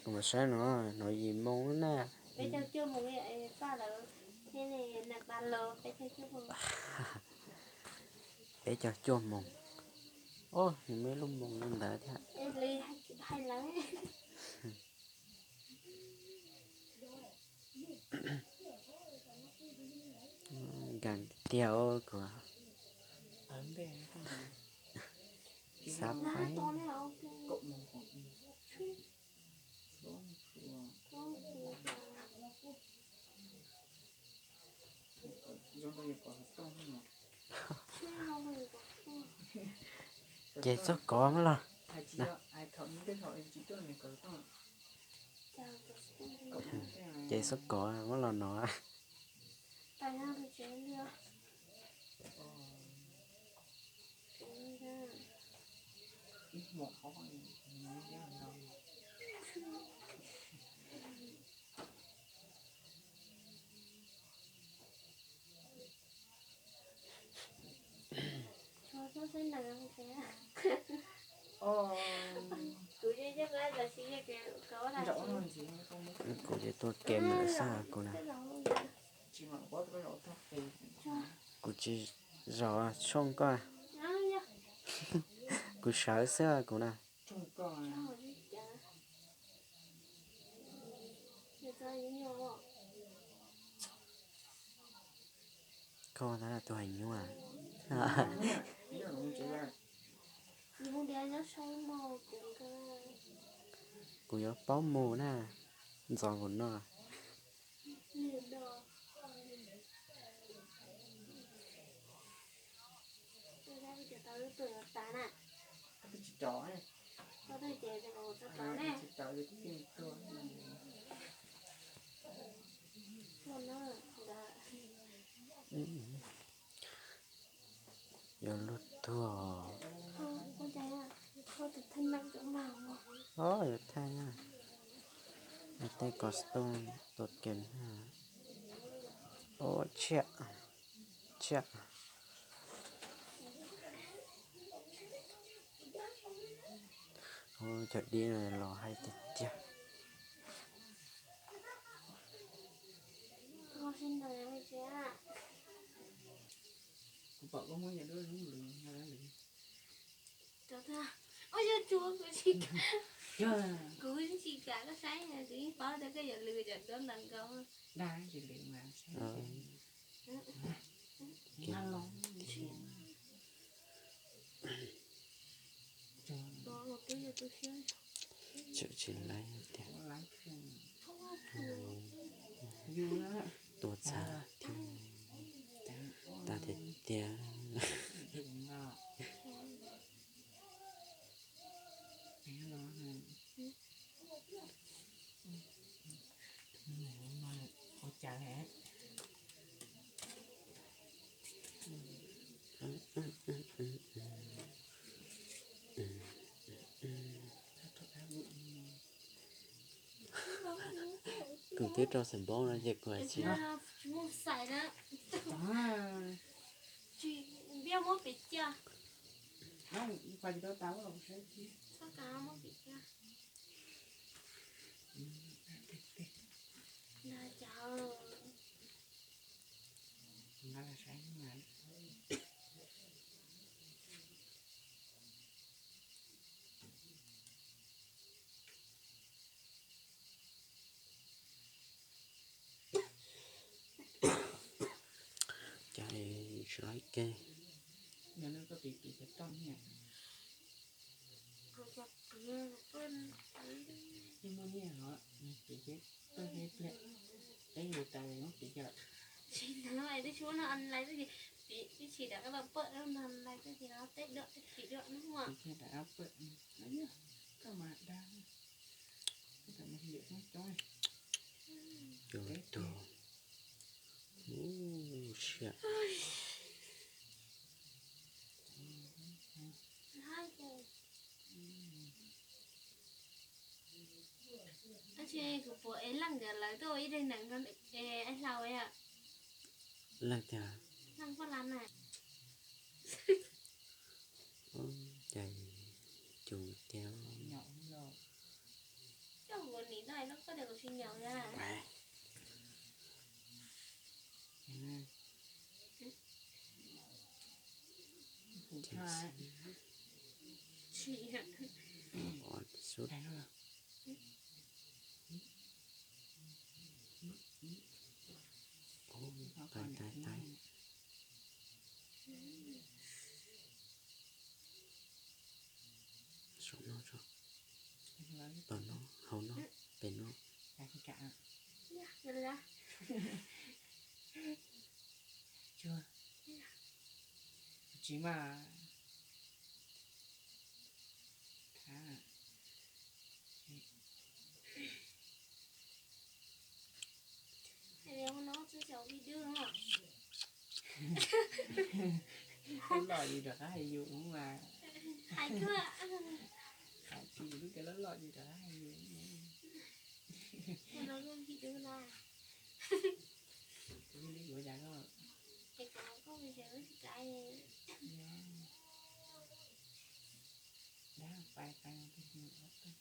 Kuv saib no, no yim moo na. Peb caug cuaj moos. Ob, nws muaj ib lub moos li ntawd thiab. Nkees tiag kuv xav paib. Ces txhob kov muab los. Ces txhob kov muab los no. Kuv ces tua kem lawm xwb kuv na. Kuv tsis zov tshooj koj. Kuv sawv xwb kuv na. Koj tab tus hais nyuaj. Kuv yuav paub mus na, ntxov npaum no. Yuav luag tuag. Os, yuav thaij na. Tej custom tua kem na. Os, tshiab, tshiab. Cov dib no los hais tiag tiag. Kuv tsis kam koj saib, kuv yeej paub tias koj yuav lwm cov duab ntawm nkaus. Tseem tsis laib tiag. Tua txhav thiab. Tag tiag tiag. Kuv twb rau xam npaub no ces kuv hais tsis. Cas tsis laib ke. Tsis muaj nyiaj los piv teb, peb yus tas muab piv cov. Tsis muaj online, twb tsis rov qab los pom online, twb tsis los teb dua, teb tsis dua no. Piv kiag rov qab pom no yog koj mas dag, koj mas lwm coob coob. Cov tug. Ub, siab. Nkawd lawv tuaj ua ib daim neem rau es hlau yom. Leej tiag. Leej Paj Lab na. Ub, cas cus tiag. Coj kuv nim no los koj tias kuv tsis nyaum na. Tais tais tais. Saum no tso. Tom no, hauv no, pem no. Tsis mas. Loj loj yus rov qab hais yus mas. Hais tsis yus lub tias loj loj yus rov qab hais yus. Kuv li kuv cas koj. Dab pai pai no peb hnub ob tug.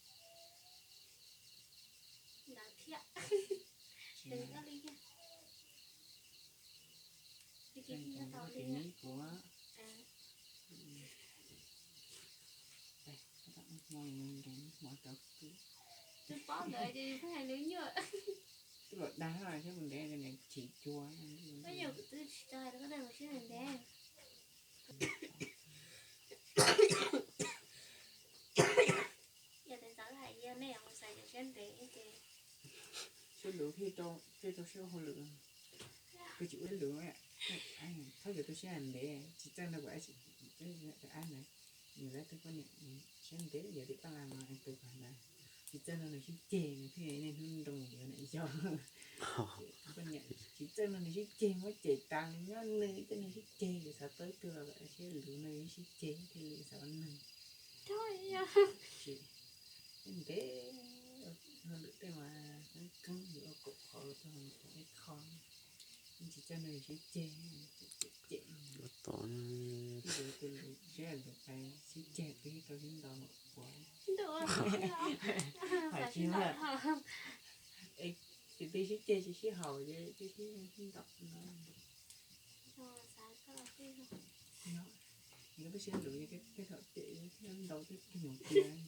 Ntawd thiab. Tsis koj li thiab. Tsis koj li kuv. Tus paub ntawd ces yus pheej hais lus nyuaj. Twb los dag thiab mus ntev niam chim cua. Koj yog kuv twb tsis tau hais rau koj dag mus siab ntev ntev. Yog tes ntxov hais yog nej mus xav yus siab ntev ces siab lus thiaj rau siab hauj lwm. Kuv tsis ua lus, txhob yog tu siab ntev, tsis txawj no kuv ab ntawd, nws lawv tus poj niam siab ntev yog tim paj las no tus paj ntawd. Tsis txawj no nws sib ceg nws thiaj niaj hnub nroo yuav niam yau. Poj niam tsis txawj no nws sib ceg muab cem tas nws nyob nws tej nws sib ceg yus xav tawb tuag siab lus no yus sib ceg thiaj li xav ua neeg. Ntev, hauj lwm tej mas kheev kheev yus ua kaum qhov rau ib qho. Tsis txawj no yus sib ceg, cem cem. Tus lus siab lus tais sib ceg twb tau sib ntaus ua. Hais tsis mas, ces twb sib ceg tsis sib haum ces twb sib ntaus no. Yus twb siab lus tej thaum cem thiaj ntaus tej tus nyuam kiag.